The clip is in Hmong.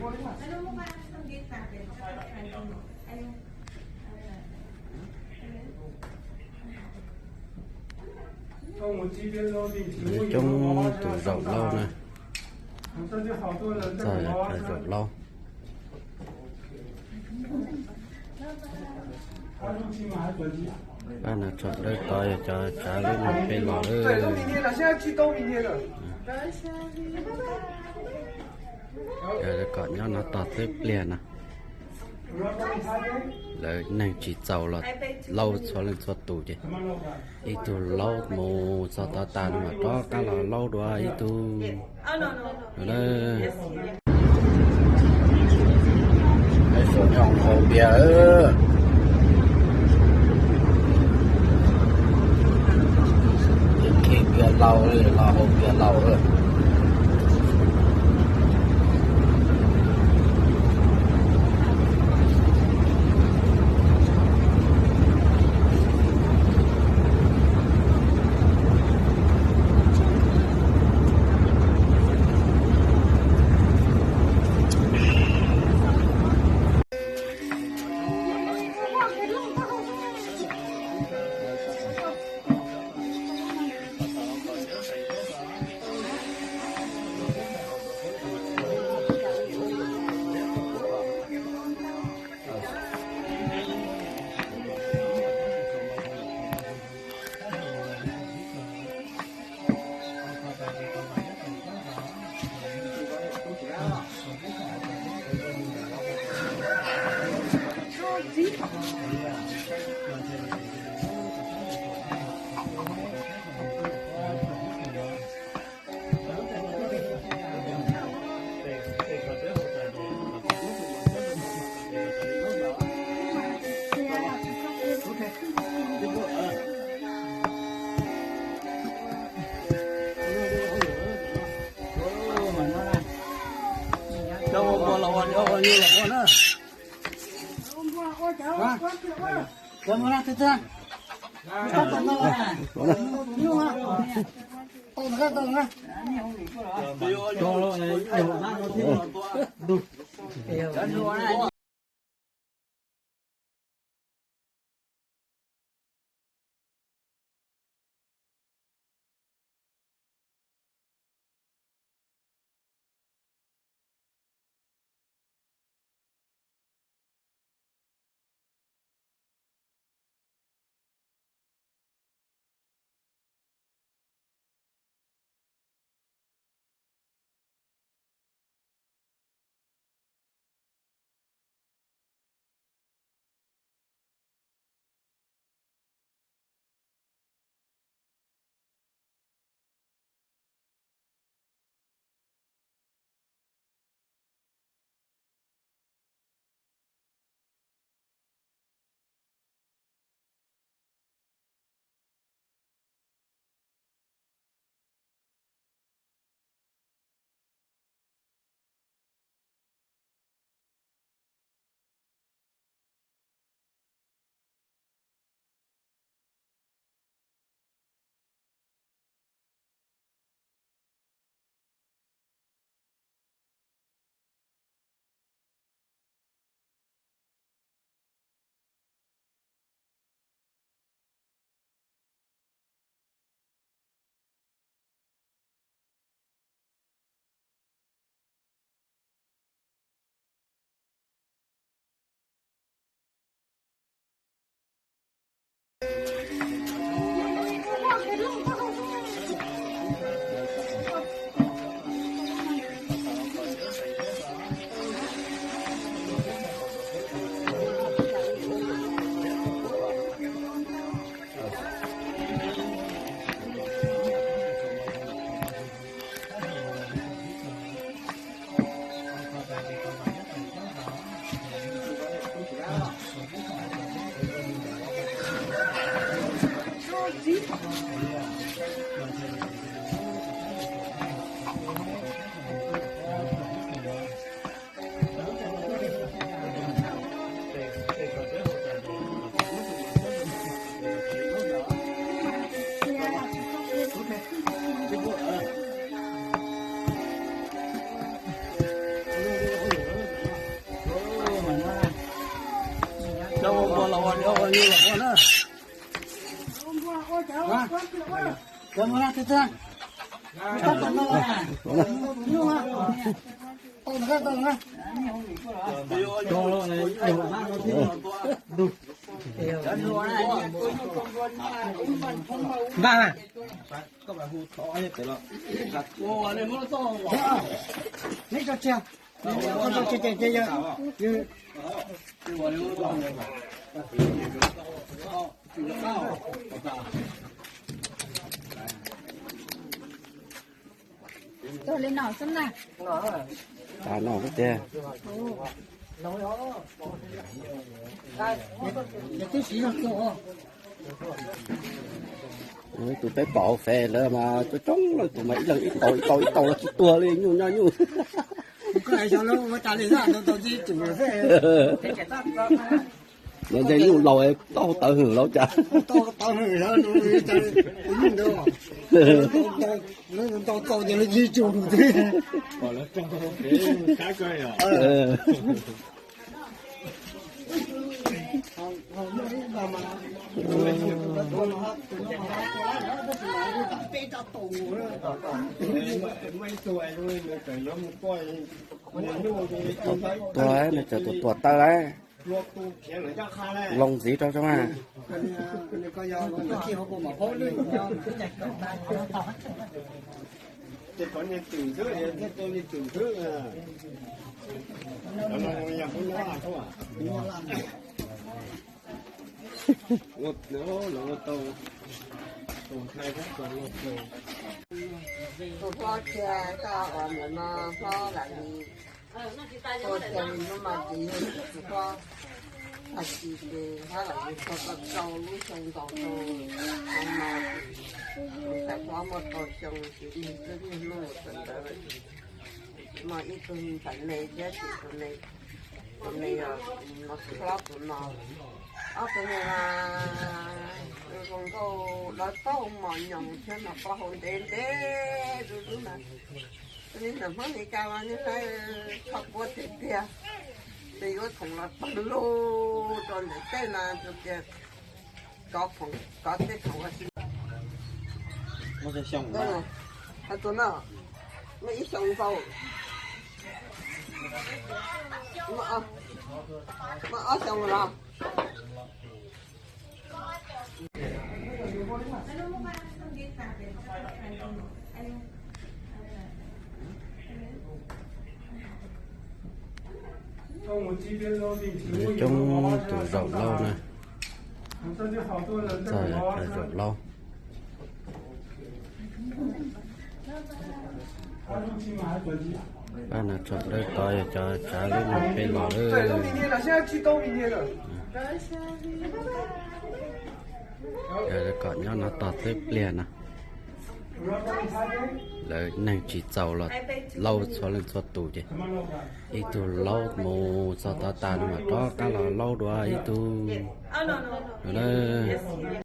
Coob tus zaum laub na. Txog zaum laub. Pab no tsom dawb tod yog cov tsav lub no peb los lawm. Kom nyob no tos txhiab pliag no. Lawv neeg tsis txaus los laub txhua leej txhua tus ces ib tug laub mus txog tod tas no mam rov qab los laub dua ib tug no na. Peb suav nyob hauv npias, khi npias laus li los hauv npias laus. Tuag li no xwb na. Tag no xwb tiag. Tus peb pom hauv Face lawm mas coob coob leej, tus mas ib leeg ib tau ib tau ib tau los tsis tuag li, nyuj nyob nyuj. Lawv ntse nyuj laus, taub hau tawv hwm laus cas. Tuag, nws txawm tuag tuag tawv lawm. Loo ntxiv rau tso mas. Tus hlob tiag, koj ua ntawm no hlob lam li, ua tiag li hnub no ces yog tus hlob tag kis ces hlob lam li txog rau rau lub xyoo nkaus rau xyoo no, tus tais hlob muaj rau xyoo ces niag twb niag hnub mus txawm ntawd lawm. Muaj ib tug ntxhais me thiab ces tus me, tus me yog tus hlob tus no. Ob tug me mas zoo nkauj dawb paug mos nyoos thiab mas plaub hau ntev ntev zuj zus na. Tus me ntawm Hmoob Mes Kas mas niag hlais tshoj puab tiag tiag, ces yuav khoom los pawg lug rau ntawm tej no tus tias kov khoom, kov tej khoom ua si. Tus no muaj ib xyoo nkaus, muaj ob xyoo los. Coob tus zaum laub na. Txog zaum laub. Pab no tsaum dawb tod yog cov tsav lub neej peb los lawm. Kom nyob no tog twb pliag no. Lawv neeg tsis txaus los laub txhua leej txhua tus ces ib tug laub mus txog tod tas no mam rov qab los laub dua ib tug no na.